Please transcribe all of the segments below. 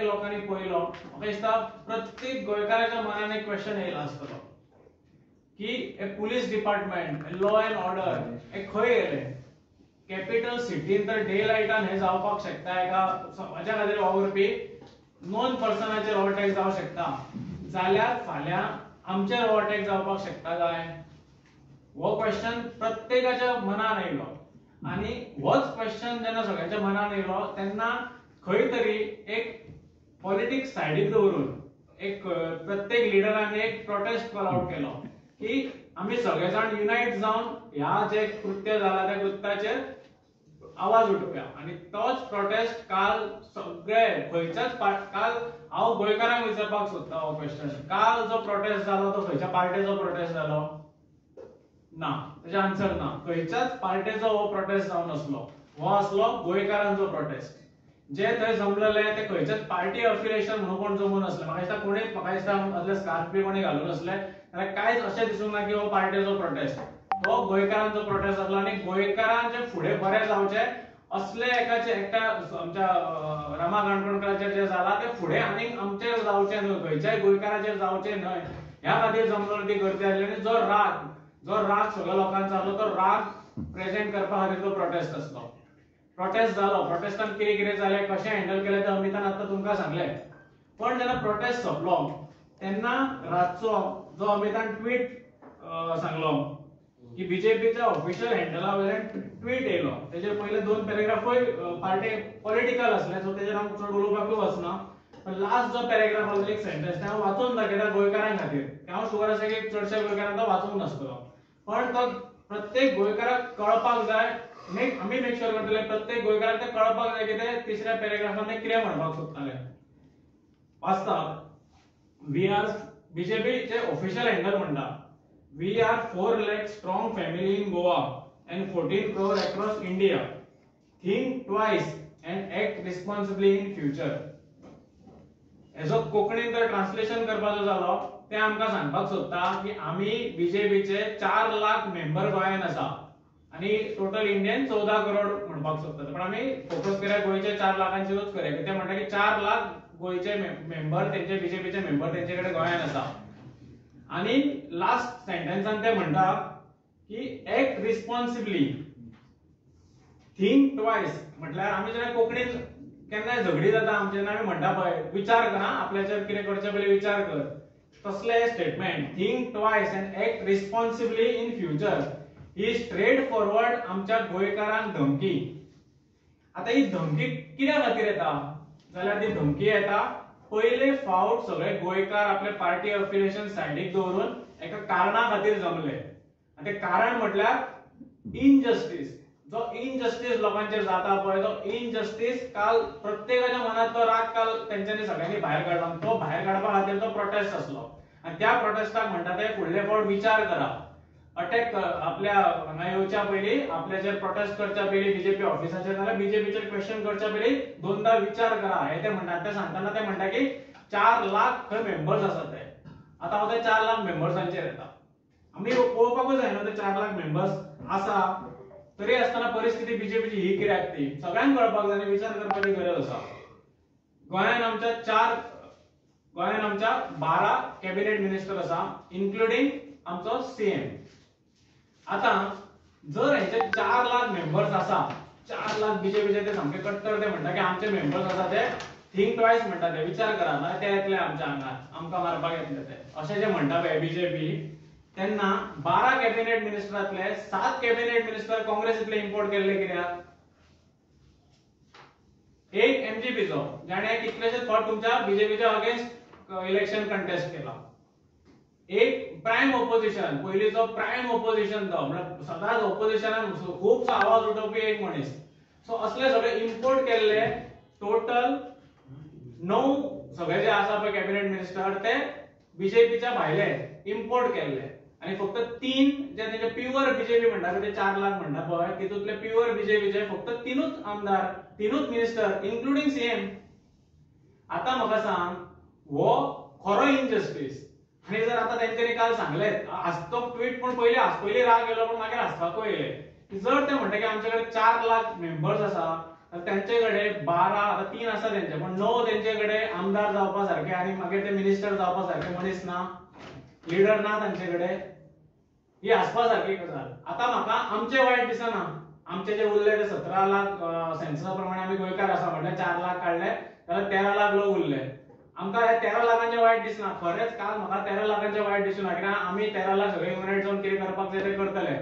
लोकांनी पळयलो, म्हाका दिसता प्रत्येक गोंयकाराच्या मनान एक क्वेश्चन येयला आसतलो की हे police department, law and order हे खंय गेले? कॅपिटल सिटीन तर डे लायटान हे जावपाक शकता, एका समाजा खातीर वावुरपी नॉन पर्सनाचेर हो अटॅक जावंक शकता जाल्यार फाल्यां आमचेर हो अटॅक जावपाक शकता काय? हो क्वेश्चन प्रत्येकाच्या मनान येयलो आनी होच क्वेश्चन जेन्ना सगळ्यांच्या मनान येयलो तेन्ना खंय तरी एक पॉलिटिक्स सायडीक दवरून एक प्रत्येक लिडरान एक प्रोटेस्ट कॉल आउट केलो की आमी सगळे जाण युनायट जावन ह्या जे कृत्य जाला त्या कृत्याचेर आवाज उठोवया. आनी तोच प्रोटेस्ट काल सगळे खंयच्याच काल हांव गोंयकारांक विचारपाक सोदता हो क्वेश्चन, काल जो प्रोटेस्ट जालो तो खंयच्या पार्टेचो प्रोटेस्ट जालो? ना, तेजें आन्सर ना. खंयच्याच पार्टेचो हो प्रोटेस्ट जावन नासलो, हो आसलो गोंयकारांचो प्रोटेस्ट. जे थंय जमलेले ते खंयच्याच पार्टी अफिलिएशन म्हणून कोण जमून नासले. म्हाका दिसता कोणीच, म्हाका दिसता असले स्कार्फ बी कोणी घालून नासले, जाल्यार कांयच अशें दिसूंक ना की हो पार्टेचो प्रोटेस्ट, हो गोंयकारांचो प्रोटेस्ट आसलो. आनी गोंयकारांचे फुडें बरें जावचें असले एकाचे एकट्या आमच्या रमा काणकोणकाराचेर जें जालां तें फुडें आनीक आमचेर जावचें न्हय, खंयच्याय गोंयकाराचेर जावचें न्हय ह्या खातीर जमलो ती गर्दी आसली. आनी जो राग सगळ्या लोकांचो आसलो तो राग प्रेजेंट करपा खातीर तो प्रोटेस्ट आसलो. प्रोटेस्ट जालो, प्रोटेस्टान कितें कितें जालें, कशें हँडल केलें तें अमितान आतां तुमकां सांगलें. पण जेन्ना प्रोटेस्ट सोंपलो तेन्ना रातचो जो अमितान ट्वीट सांगलो की बीजेपीच्या ऑफिशियल हँडला वयल्यान ट्वीट येयलो, तेजेर पयले दोन पॅरेग्राफूय पार्टी पॉलिटिकल आसले, सो तेजेर हांव चड उलोवपाकूय वचना. पण लास्ट जो पॅरेग्राफ आसलो एक सेंटेन्स तें हांव वाचून दाखयता गोंयकारां खातीर, हांव शुअर आसा की चडश्या गोंयकारांक तो वाचूंक नासतलो, पण तो प्रत्येक गोंयकाराक कळपाक जाय. आमी मेक शुअर करतले प्रत्येक गोंयकाराक ते कळपाक जाय की ते तिसऱ्या पॅरेग्राफान ते कितें म्हणपाक सोदताले. वाचता, we are बीजेपीचे ऑफिशियल हँडल म्हणटा, we are 4 lakh strong family in Goa and 14 crore across India. Think twice and act responsibly in future. हेजो कोंकणीन जर ट्रान्सलेशन करपाचो जालो ते आमकां सांगपाक सोदता की आमी बीजेपीचे 4 लाख मेंबर गोंयान आसा आनी टोटल इंडियन 14 करोड म्हणपाक सोदतात, पण आमी फोकस करया गोंयचे 4 लाखांचेरूच करया. ते म्हणटा की 4 लाख गोंयचे मेंबर तेंचे बीजेपीचे मेंबर तेंचे कडेन गोंयान आसा. आनी लास्ट सेंटेन्सान ते म्हणटा की एक्ट रिस्पॉन्सिबली, थिंक ट्वायस. म्हटल्यार आमी जेन्ना कोंकणीन केन्नाय झगडी जाता आमचे तेन्ना आमी म्हणटा पळय विचार कर, आपल्याचेर कितें करचें पयलीं विचार कर, तसलें statement think twice and act responsibly in future he straight forward आमच्या गोंयकारांक धमकी. आतां ही धमकी कित्या खातीर येता जाल्यार ती धमकी येता पयले फावट सगळे गोंयकार आपले पार्टी अफिलिएशन सायडीक दवरून एका कारणा खातीर जमले आनी तें कारण म्हटल्यार इनजस्टीस. जो इनजस्टीस लोकांचेर जाता पळय तो इनजस्टीस काल प्रत्येकाच्या मनांत तो राग काल तेंच्यांनी सगळ्यांनी भायर काडला, तो भायर काडपा खातीर तो प्रोटेस्ट आसलो. आनी त्या प्रोटेस्टाक म्हणटा ते फुडले फावट विचार करा, अटॅक आपल्या हांगा येवच्या पयलीं, आपल्याचेर प्रोटेस्ट करच्या पयलीं बीजेपी ऑफिसाचेर नाल्यार बीजेपीचेर क्वेश्चन करच्या पयलीं दोनदा विचार करा हे ते म्हणटात. ते सांगतना ते म्हणटा की 4 लाख खंय मेंबर्स आसात ते. आतां हांव ते 4 लाख मेंबर्सांचेर येता. आमी पळोवपाकूच जायना ते 4 लाख मेंबर्स आसा तरी आसतना परिस्थिती बीजेपीची ही कित्याक ती सगळ्यांक कळपाक जाय आनी विचार करपाची गरज आसा. गोंयान आमच्या 12 कॅबिनेट मिनिस्टर आसा इन्क्लुडींग आमचो सीएम. आतां जर हेचे 4 लाख मेंबर्स आसा, 4 लाख बीजेपीचे ते सामके कट्टर, ते म्हणटा की आमचे मेंबर्स आसा ते थिंक ट्वायस म्हणटा, ते विचार करा ना ते येतले आमच्या आंगार, आमकां मारपाक येतले ते, अशें जे म्हणटा पळय बीजेपी, तेन्ना 12 कॅबिनेट मिनिस्टरांतले 7 कॅबिनेट मिनिस्टर काँग्रेसींतले इम्पोर्ट केल्ले कित्याक? एक एमजीपीचो जाणे कितलेशेच फावट तुमच्या बीजेपीच्या अगेन्स्ट इलेक्शन कंटेस्ट केला, एक प्रायम ओपोजिशन, पयलींचो प्रायम ओपोजिशन तो म्हळ्यार सदांच ओपोजिशनान खूबसो आवाज उठोवपी एक मनीस. सो असले सगळे इम्पोर्ट केल्ले टोटल 9 सगळे जे आसा पळय कॅबिनेट मिनिस्टर ते बीजेपीच्या भायले इम्पोर्ट केल्ले आनी फक्त 3 जे तेंचे प्युअर बीजेपी म्हणटा ते 4 लाख म्हणटा पळय तितूंतले प्युअर बीजेपीचे फक्त 3च आमदार, 3च मिनिस्टर इन्क्लुडींग सीएम. आतां म्हाका सांग हो खरो इनजस्टीस. आनी जर आतां तेंच्यांनी काल सांगलें, हांसतो ट्वीट पण पयलीं राग येयलो पण मागीर हांसपाकूय येयलें, जर ते म्हणटा की आमचे कडेन 4 लाख मेंबर्स आसा तांचे कडेन 12 आतां 3 आसा तेंचे, पण 9 तेंचे कडेन आमदार जावपा सारके आनी मागीर ते मिनिस्टर जावपा सारके मनीस ना, लिडर ना तांचे कडेन. ही आसपा सारकी गजाल. आतां म्हाका आमचे वायट दिसना, आमचे जे उरले ते 17 लाख सेन्ससा प्रमाणे आमी गोंयकार आसा म्हटल्यार 4 लाख काडले जाल्यार 13 लाख लोक उरले. आमकां हे 13 लाखांचे वायट दिसना. खरेंच काल म्हाका 13 लाखांचे वायट दिसूना, कित्याक आमी 13 लाख सगळे युनायट जावन कितें करपाक जाय तें करतले.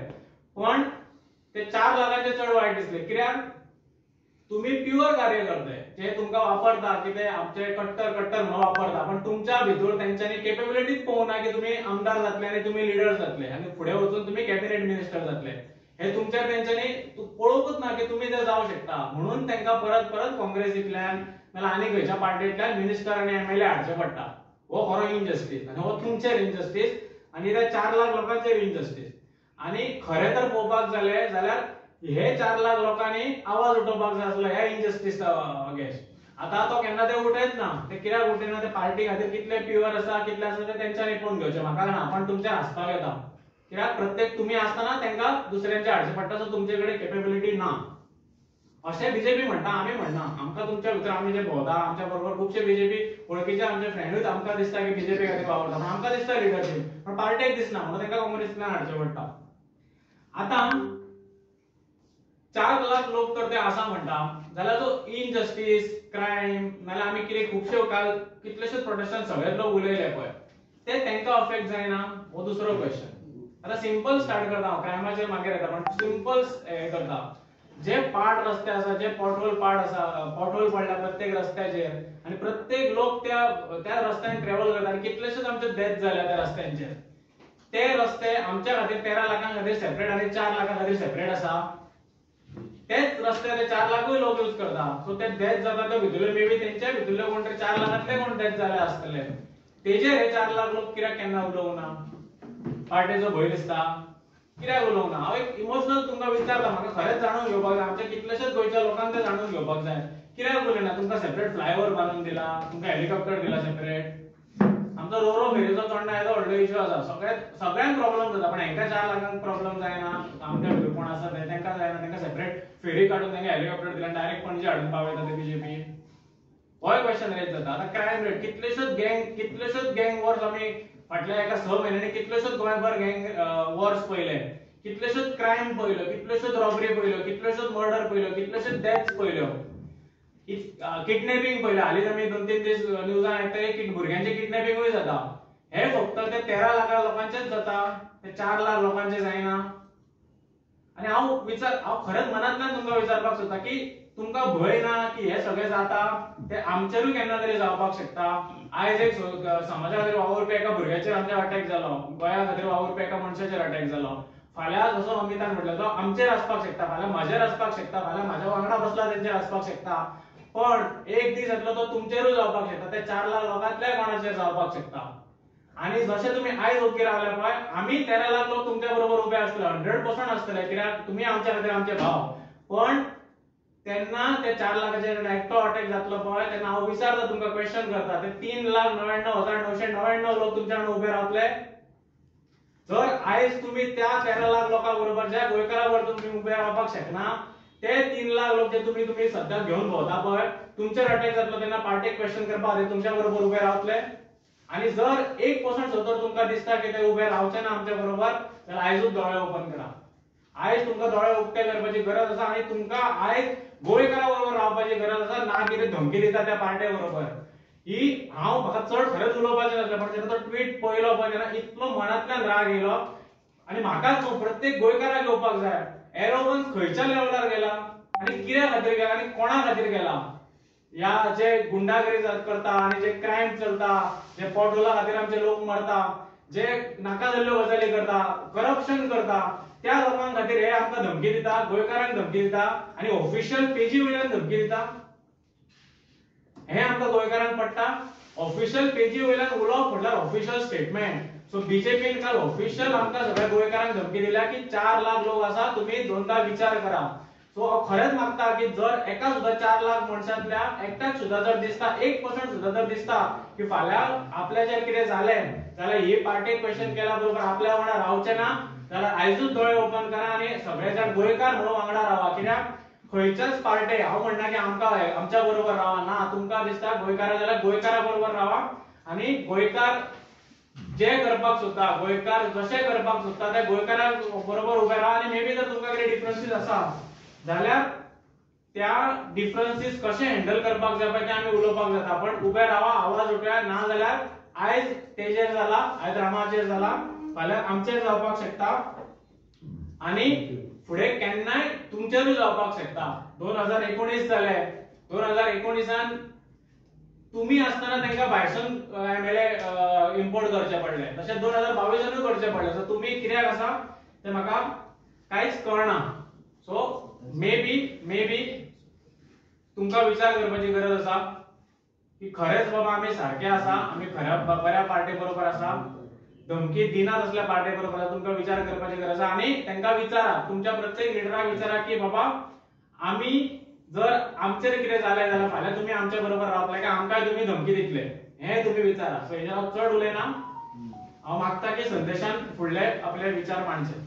पण ते 4 लाखांचे चड वायट दिसले, कित्याक तुम्ही प्युअर कार्यकर्ते जे तुमकां वापरता की ते आमचे कट्टर कट्टर म्हणून वापरता, पण तुमच्या भितर तेंच्यांनी केपेबिलिटीच पळोवना की तुमी आमदार जातले आनी तुमी लिडर जातले आनी फुडें वचून तुमी कॅबिनेट मिनिस्टर जातले. हे तुमच्या तेंच्यांनी पळोवंकूच ना की तुमी ते जावं शकता. म्हणून तांकां परत परत काँग्रेसींतल्यान नाल्यार आनी खंयच्या पार्टींतल्यान मिनिस्टर आनी एमएलए हाडचे पडटा. हो खरो इनजस्टीस आनी हो तुमचेर इनजस्टीस आनी त्या 4 लाख लोकांचेर इनजस्टीस. आनी खरें तर पळोवपाक जालें जाल्यार हे 4 लाख लोकांनी आवाज उठोवपाक जाय आसलो ह्या इनजस्टीस अगेन्स्ट. आतां तो केन्ना ते उठयत ना, ते कित्याक उठयना, ते पार्टी खातीर कितले प्युअर आसा कितले आसा ते तेंच्यांनी पळोवन घेवचें, म्हाका ना. पण तुमच्या हांसपाक येता कित्याक प्रत्येक तुमी आसतना तांकां दुसऱ्यांचे हाडचें पडटा, सो तुमचे कडेन केपेबिलिटी ना अशें बीजेपी म्हणटा. आमी म्हणना, आमकां तुमच्या भितर आमी जे भोंवता आमच्या बरोबर खुबशे बीजेपी वळखीचे आमचे फ्रेंडूच आमकां दिसता की बीजेपी खातीर वावरता, पण आमकां दिसता लिडरशीप, पण पार्टेक दिसना म्हणून तांकां काँग्रेसींतल्यान हाडचें पडटा. आतां 4 लाख लोक तर ते आसा म्हणटा जाल्यार जो इनजस्टीस क्रायम नाल्यार आमी कितें खुबशे काल कितलेशेच प्रोटेस्टान सगळे लोक उलयले पळय ते तांकां अफेक्ट जायना, हो दुसरो क्वेश्चन. आतां सिंपल स्टार्ट करता हांव, क्रायमाचेर मागीर येता, पण सिंपल हें करता. जे पाड रस्ते आसा, जे पोटहोल पाड आसा, पोटहोल पडला प्रत्येक रस्त्याचेर आनी प्रत्येक लोक त्या त्या रस्त्यान ट्रॅव्हल करता आनी कितलेशेच आमचे डेथ जाल्या त्या रस्त्यांचेर. ते रस्ते आमच्या खातीर 13 लाखां खातीर सेपरेट आनी 4 लाखां खातीर सेपरेट आसा. तेच रस्ते ते 4 लाखूय लोक यूज करता, सो ते डेथ जाता ते भितरले मे बी तेंच्या भितरले कोण तरी 4 लाखांतले कोण डेथ जाले आसतले, तेजेर हे 4 लाख लोक कित्याक केन्ना उलोवना? पार्टेचो भंय दिसता, कित्याक उलोवना? हांव एक इमोशनल तुमकां विचारता, म्हाका खरेंच जाणून घेवपाक जाय, आमच्या कितलेशेच गोंयच्या लोकांक ते जाणून घेवपाक जाय, कित्याक उलयना? तुमकां सेपरेट फ्लायओवर बांदून दिला, तुमकां हेलिकॉप्टर दिला सेपरेट. आमचो रोरो फेरीचो चोडणा येदो व्हडलो इश्यू आसा, सगळ्यांक प्रॉब्लम जाता, पण हेंकां 4 लाखांक प्रॉब्लम जायना. आमच्या भितर कोण आसा ते तांकां जायना, तांकां सेपरेट फेरी काडून तांकां हेलिकॉप्टर दिला, डायरेक्ट पणजे हाडून पावयता ते बीजेपी. होय क्वेश्चन रेज जाता. आतां क्रायम रेट, कितलेशोच गँग वॉर्स आमी फाटल्या एका 6 म्हयन्यांनी कितलेशोच गोंयभर गँग वॉर्स पळयले, कितलेशोच क्रायम पळयल्यो, कितल्योश्योच रॉबरी पळयल्यो, कितल्योश्योच मर्डर पळयल्यो, कितल्योश्योच डेथ्स पळयल्यो, किडनॅपिंग पळयलें. हालींच आमी 2-3 दीस न्यूजान आयकता की भुरग्यांचें किडनॅपिंगूय जाता. हे फक्त ते 13 लाख लोकांचेच जाता, ते 4 लाख लोकांचे जायना. आनी हांव खरेंच मनांतल्यान तुमकां विचारपाक सोदता की तुमकां भंय ना की हे सगळें जाता ते आमचेरूय केन्ना तरी जावपाक शकता? आयज एक समाजा खातीर वावुरपी एका भुरग्याचेर आमच्या अटॅक जालो, गोंया खातीर वावुरपी एका मनशाचेर अटॅक जालो. फाल्यां जसो अमितान म्हटलें तो आमचेर आसपाक शकता, फाल्यां म्हाजेर आसपाक शकता, फाल्यां म्हाज्या वांगडा बसला तेंचेर आसपाक शकता, पण एक दीस येतलो तो तुमचेरूय जावपाक शकता, ते 4 लाख लोकांतल्या कोणाचेर जावपाक शकता. आनी जशें तुमी आयज ओगी रावले पळय, आमी 13 लाख लोक तुमच्या बरोबर उबे आसतले, 100% आसतले, कित्याक तुमी आमच्या खातीर आमचे भाव. पण तेन्ना ते 4 लाखाचेर एकटो अटॅक जातलो पळय तेन्ना हांव विचारता तुमकां, क्वेश्चन करता, ते 3,99,999 लोक तुमच्या वांगडा उबे रावतले? जर आयज तुमी त्या 13 लाख लोकां बरोबर, ज्या गोंयकारा बरोबर तुमी उबे रावपाक शकना, ते 3 लाख लोक जे तुमी सद्या घेवन भोंवता पळय, तुमचेर अटॅक जातलो तेन्ना पार्टेक क्वेश्चन करपा खातीर तुमच्या बरोबर उबे रावतले? आनी जर 1% सुद्दां तुमकां दिसता की ते उबे रावचे ना आमच्या बरोबर, जाल्यार आयजूच दोळे ओपन करा. आयज तुमकां दोळे उक्ते करपाची गरज आसा आनी तुमकां आयज गोंयकारा बरोबर रावपाची गरज आसा, ना कितें धमकी दिता त्या पार्टे बरोबर. ही हांव म्हाका चड खरेंच उलोवपाचें नासलें, पण जेन्ना तो ट्वीट पळयलो पळय तेन्ना इतलो मनांतल्यान राग येयलो. आनी म्हाकाच न्हू, प्रत्येक गोंयकाराक येवपाक जाय, एरोगन्स खंयच्या लेवलार गेला आनी कित्या खातीर गेला आनी कोणा खातीर गेला. ह्या जे गुंडागिरी करता आनी जे क्रायम चलता, जे पोटोला खातीर आमचे लोक मरता, जे नाका जाल्ल्यो गजाली करता, करप्शन करता, त्या लोकां खातीर हे आमकां धमकी दिता, गोंयकारांक धमकी दिता आनी ऑफिशियल पेजी वयल्यान धमकी दिता. हे आमकां गोंयकारांक पडटा. ऑफिशियल पेजी वयल्यान उलोवप म्हटल्यार ऑफिशियल स्टेटमेंट. सो बीजेपीन काल ऑफिशियल आमकां सगळ्या गोंयकारांक धमकी दिल्या की 4 लाख लोक आसा, तुमी दोनदा विचार करा. सो हांव खरेंच मागता की जर एका सुद्दां 4 लाख मनशांतल्या एकट्याक सुद्दां जर दिसता, 1% सुद्दां जर दिसता की फाल्यां आपल्याचेर कितें जालें जाल्यार ही पार्टी क्वेश्चन केल्या बरोबर आपल्या वांगडा रावचें ना, जाल्यार आयजूच दोळे ओपन करा आनी सगळे जाण गोंयकार म्हणून वांगडा रावा. कित्याक खंयच्याच पार्टे, हांव म्हणना की आमकां आमच्या बरोबर रावा ना, तुमकां दिसता गोंयकारा जाल्यार गोंयकारा बरोबर रावा आनी गोंयकार जे करपाक सोदता, गोंयकार जशे करपाक सोदता त्या गोंयकारा बरोबर उबे रावा. आनी मे बी जर तुमकां कितें डिफरन्सीस आसा जाल्यार त्या डिफरन्सीस कशें हँडल करपाक जाय पळय तें आमी उलोवपाक जाता, पण उबे रावा, आवाज उठया. ना जाल्यार आयज तेजेर जाला, आयज रामाचेर जाला, फाल्यां आमचेर जावपाक शकता आनी फुडें केन्नाय तुमचेरूय जावपाक शकता. 2019 जाले, 2019 तुमी आसतना तांकां भायरसून MLA import करचे पडले, तशें 2022 करचे पडले. सो तुमी कित्याक आसा तें म्हाका कांयच कळना. सो मे बी तुमकां विचार करपाची गरज आसा की खरेंच बाबा आमी सारके आसा, आमी खऱ्या बऱ्या पार्टी बरोबर आसा, धमकी दिना तसल्या पार्टी बरोबर आसा. तुमकां विचार करपाची गरज आसा आनी तांकां विचारा, तुमच्या प्रत्येक लिडराक विचारा की बाबा आमी जर आमचेर कितें जालें जाल्यार फाल्यां तुमी आमच्या बरोबर रावतले काय आमकांय तुमी धमकी दितले, हें तुमी विचारा. सो हेजेर हांव चड उलयना, हांव मागता की संदेशान फुडले आपले विचार मांडचे.